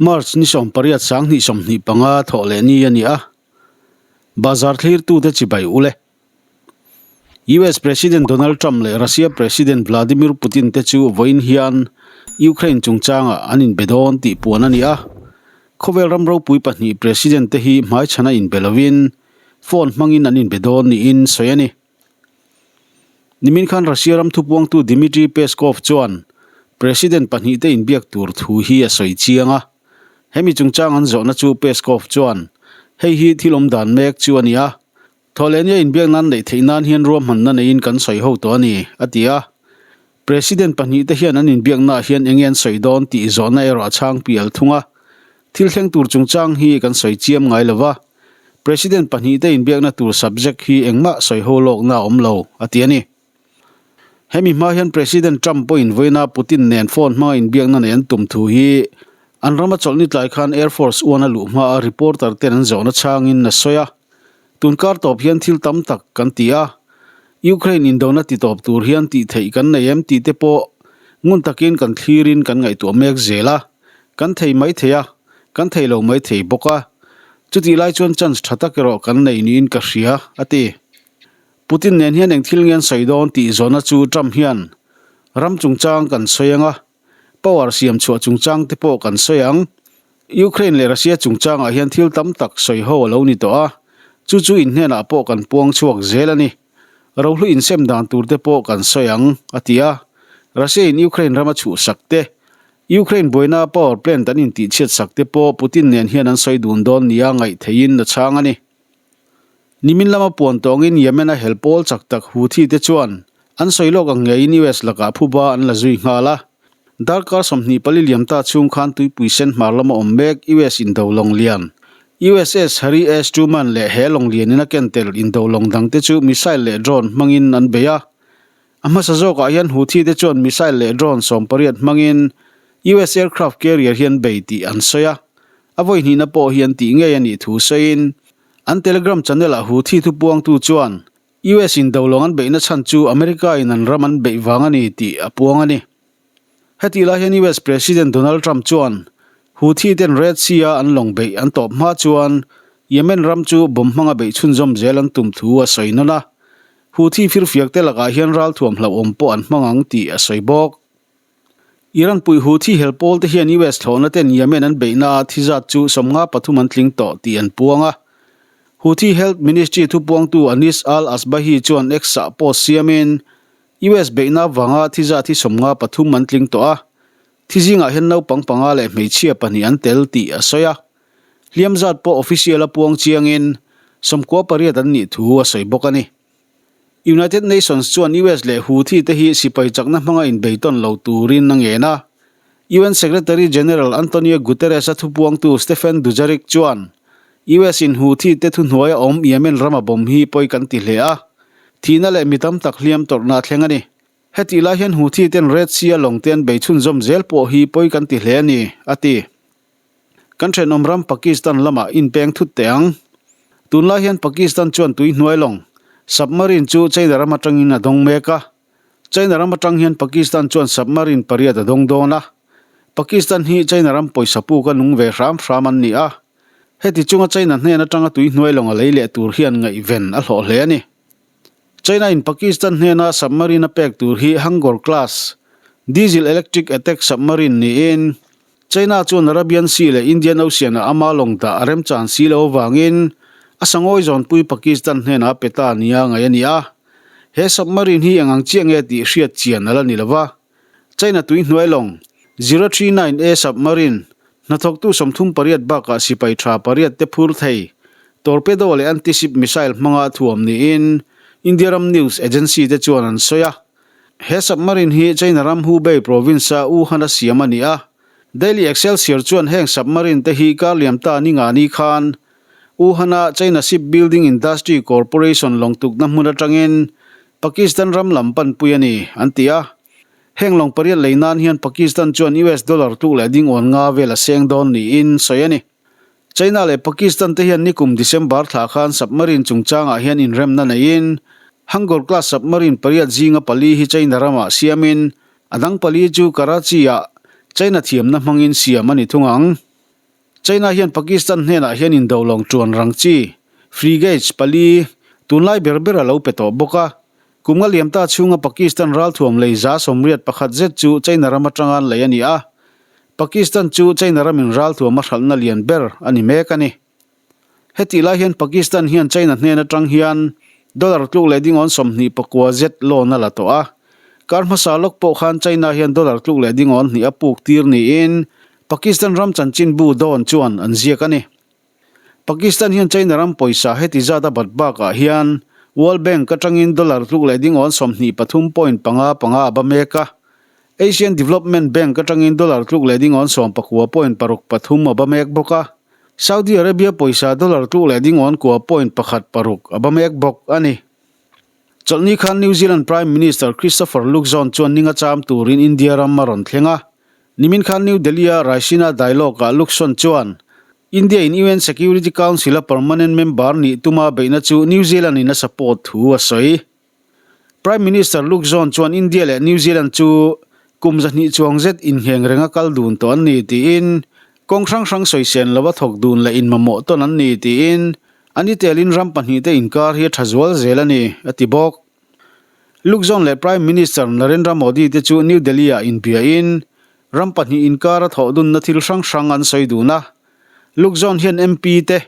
March ni 18 2025 thawh leh ni a ni a, bazar thlirtute chibai ule. US President Donald Trump leh Russia President Vladimir Putin te chu vawiin hian Ukraine chungchangah an inbe dawn tih puan a ni a. Khawvel ram ropui pahnih President te hi hmaichhana inbe lovin phone hmangin an inbe dawn niin sawi a ni. Nimin khan Russia ram thupuangtu Dmitry Peskov chuan President pahnihte inbiak tur thu hi a sawi chiang a. Hemi chungchang an zawhna chu Peskov chuan, Hei hi thil awm dan mek chu a ni a. Thawhlehnia inbiak nan neih theih nan hian ruahmanna neiin kan sawi ho tawh a ni, a ti a. President pahnihte hian an inbiaknaah hian enge an sawi dawn tih zawhna erawh a chhang pial thung a. Thil thleng tur chungchang hi kan sawi chiam ngai lo va, President pahnihte inbiakna tur subject hi engmah sawi ho lawkna a awm lo, a ti a ni. Hemi hma hian President Trump pawhin vawiina Putin nen phone hmanga inbiakna nei an tum thu hi an rama chawlhni tlai khan Air Force One a luh hmaa reporter ten an zawhna chhangin a sawi a. Tun kar tawp hian thil tam tak kan ti a, Ukraine indona ti tawp tur hian tih theih kan nei em tih te pawh ngun takin kan thlirin kan ngaihtuah mek zel a, kan thei mai thei a, kan thei lo mai thei bawk a. Chutih lai chuan chance tha tak erawh kan nei niin ka hria, a ti. Putin nen hian eng thil nge an sawi dawn tih zawhna chu Trump hian ram chungchang kan sawi ang a, power siam chhuah chungchang te pawh kan sawi ang. Ukraine leh Russia chungchangah hian thil tam tak sawi ho a lo ni tawh a, chu chu in hnenah pawh kan puang chhuak zel a ni. Rohlu insem dan tur te pawh kan sawi ang, a ti a. Russia in Ukraine rama chhuhsak te, Ukraine buaina power plant an intihchhiatsak te pawh Putin nen hian an sawi dun dawn nia ngaih theihin a chhang a ni. Nimin lama puan tawngin Yemen-a hel pawl chak tak Houthi te chuan an sawi lawk ang ngeiin US lakah phuba an la zui nghal a. Darkar 24 liam ta chhung khan tuipui sen hmar lama awm mek US indo lawng lian USS Harry S Truman leh he lawng lianin a ken tel indo lawng dangte chu missile leh drone hmangin an bei a. A hmasa zawkah hian Houthi te chuan missile leh drone 18 hmangin US aircraft carrier hi an bei tih an sawi a. A vawi hnihna pawh hi an tih ngei a nih thu sawiin An Telegram channel-ah Houthi thupuangtu chuan US in dolawng an beihna chhan chu America in an ram an beih vang a ni tih a puang a ni. Hetih lai hian US President Donald Trump chuan Houthi ten Red Sea-a an lawng beih an tawp hma chuan Yemen ram chu bomb hmanga beih chhunzawm zel an tum thu a sawi nawn a. Houthi firfiakte lakah hian ralthuam hlauhawm pawh an hmang ang tih a sawi bawk. Iran puih Houthi hel pawl te hian US thlawhna ten Yemen an beihna a thi zat chu 53 an tling tawh tih an puang a. Houthi Health Ministry thupuangtu Anis al-Asbahi chuan X-ah post siamin, US beihna avanga thi zat hi 53 an tling tawh a, thi zingah hian naupang panga leh hmeichhia pahnih an tel tih a sawi a. Hliam zat pawh official a puang chiangin 98 an nih thu a sawi bawk a ni. United Nations chuan US leh Houthi te hi sipai chakna hmanga inbeitawn lo turin a ngen a. UN Secretary General Antonio Guterres-a thupuangtu Stephen Dujarric chuan, US in Houthi te thuhnuaia awm Yemen rama bomb hi pawi kan ti hle a, thihna leh mi tam tak hliam tawrhna a thleng a ni. Hetih lai hian Houthi ten Red Sea-a lawng te an bei chhunzawm zel pawh hi pawi kan ti hle a ni, a ti. Kan thenawm ram Pakistan lamah inpeng thut teh ang. Tunlai hian Pakistan chuan tui hnuai lawng, submarine, chu China ram atangin a dawng mek a. China ram atang hian Pakistan chuan submarine pariat a dawng dawn a. Pakistan hi China ram pawisa puk a nung ve hram hram an ni a. Heti chunga China hnen atanga tui hnuai lawng a lei leh tur hian ngaihven a hlawh hle a ni. China in Pakistan hnena submarine a pek tur hi Hangor class diesel electric attack submarine niin China chuan Arabian Sea leh Indian Ocean ah ama lawng dah a remchan si lo avangin a sangawi zawnpui Pakistan hnenah a pe ta nia ngaih a ni a. He submarine hi eng ang chiah nge tih hriat chian a la ni lova. China tui hnuai lawng 039A submarine hnathawktu 38 bakah sipai tha pariat te phur thei torpedo leh anti-ship missile hmanga thuam niin India ram news agency te chuan an sawi a. He submarine hi China ram Hubei province-a Wuhan-a siam a ni a. Daily Excelsior chuan heng submarine te hi kar liam ta ni nga ni khan Wuhan-a China Shipbuilding Industry Corporation lawng tukna hmun atangin Pakistan ram lam panpui a ni, an ti a. Heng lawng pariat lei nan hian Pakistan chuan US dollar tluk leh ding awn nga vel a seng dawn niin sawi a ni. China leh Pakistan te hian nikum December thla khan submarine chungchangah hian inremna neiin Hangor class submarine pariat zinga pali hi China ramah siamin a dang pali chu Karachi-ah China thiamna hmangin siam a ni thung ang. China hian Pakistan hnenah hian indo lawng ṭuan rang chi, frigates, pali, tunlai ber ber a lo pe tawh bawk a. Kum nga liam ta chhunga Pakistan ralthuam lei 80% zet chu China ram atanga an lei a ni a. Pakistan chu China ramin ralthuam a hralhna lian ber a ni mek a ni. Hetih lai hian Pakistan hian China hnen atang hian dollar tluk leh dingawn 29 zet loan a la tawh a. Kar hmasa lawk pawh khan China hian dollar tluk leh dingawn hnih a puk tir niin Pakistan ram chanchinbu Dawn chuan an ziak a ni. Pakistan hian China ram pawisa heti zat a bat bakah hian World Bank atangin dollar tluk leh dingawn 23 point panga panga a ba mek a. Asian Development Bank atangin dollar tluk leh dingawn 19 point paruk pathum a ba mek bawk a. Saudi Arabia pawisa dollar tluk leh dingawn kua point pakhat paruk a ba mek bawk a ni. Chawlhni khan New Zealand Prime Minister Christopher Luxon chuan ninga cham turin India ram a rawn thleng a. Nimin khan New Delhi-a Raisina Dialogue-ah Luxon chuan India in UN Security Council-a permanent member nih tuma beihna chu New Zealand-in a support thu a sawi. Prime Minister Luxon chuan India leh New Zealand chu kum 200 chuang zet inngheng renga kal dun tawh an ni tiin, kawng hrang hrang sawisen lova thawk dun leh inmamawh tawn an ni tiin, an itelin ram pahnihte inkar hi a tha zual zel a ni, a ti bawk. Luxon leh Prime Minister Narendra Modi te chu New Delhi-ah inbiain, Ram pahnih inkara thawh dunna thil hrang hrang an sawi dun a. Luxon hian MP te,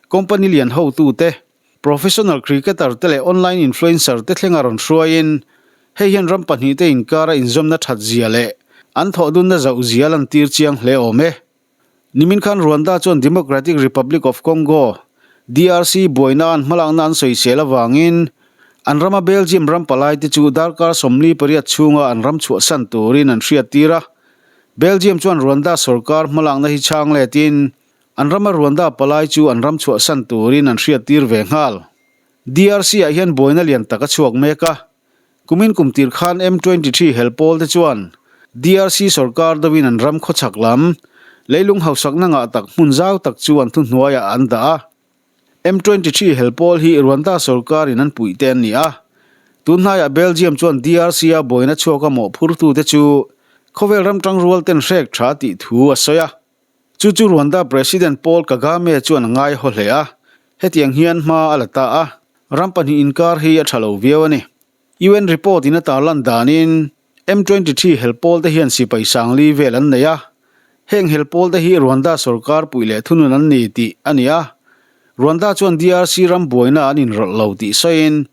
company lian hotu te, professional cricketer te leh online influencer te thlenga rawn hruaiin hei hian ram pahnih te inkara inzawmna that zia leh an thawh dunna zauh zia lantir chiang hle awm e. Nimin khan Rwanda chuan Democratic Republic of Congo, DRC, buaina an hmalakna an sawisel avangin an rama Belgium ram palaite chu darkar 48 chhunga an ram chhuahsan turin an hriattir a. Belgium chuan Rwanda sorkar hmalakna hi chhang letin an rama Rwanda palai chu an ram chhuahsan turin an hriattir ve nghal. DRC-ah hian buaina lian tak a chhuak mek a. Kumin kum tir khan M 23 hel pawl te chuan DRC sorkar deuhin an ram khawchhak lam leilung hausakna ngah tak hmun zau tak chu an thuhnuaiah an dah a. M 23 hel pawl hi Rwanda sorkarin an puih te an ni a. Tun hnaiah Belgium chuan DRC-a buaina chhuaka mawhphurtute chu khawvel ram tangrual ten hrek tha tih thu a sawi a. Chu chu Rwanda President Paul Kagame chuan a ngai haw hle a, hetiang hian hma a la ta a, ram pahnih inkar hi a tha lo viau a ni. UN report in a tarlan danin M23 hel pawl te hian sipai sangli vel an nei a, heng hel pawl te hi Rwanda sorkar puih leh thunun an ni tih a ni a. Rwanda chuan DRC ram buaina an inrawlh lo tih sawiin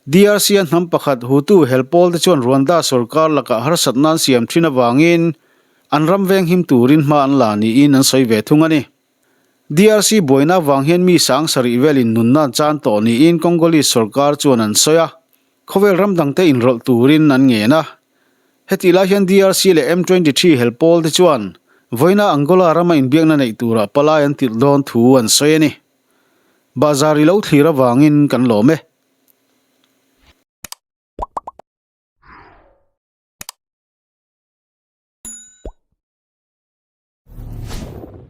DRC-a hnam pakhat Hutu hel pawl te chuan Rwanda sorkar lakah harsatna an siam thin avangin An ram veng him turin hma an la niin an sawi ve thung a ni. DRC buaina avang hian mi sang sarih velin nunna an chan tawh niin Congolese sorkar chuan an sawi a, khawvel ram dangte inrawlh turin an ngen a. Hetih lai hian DRC leh M23 hel pawl te chuan vawiina Angola rama inbiakna neih turah palai an tirh dawn thu an sawi a ni. Bahzar i lo thlir avangin kan lawm e.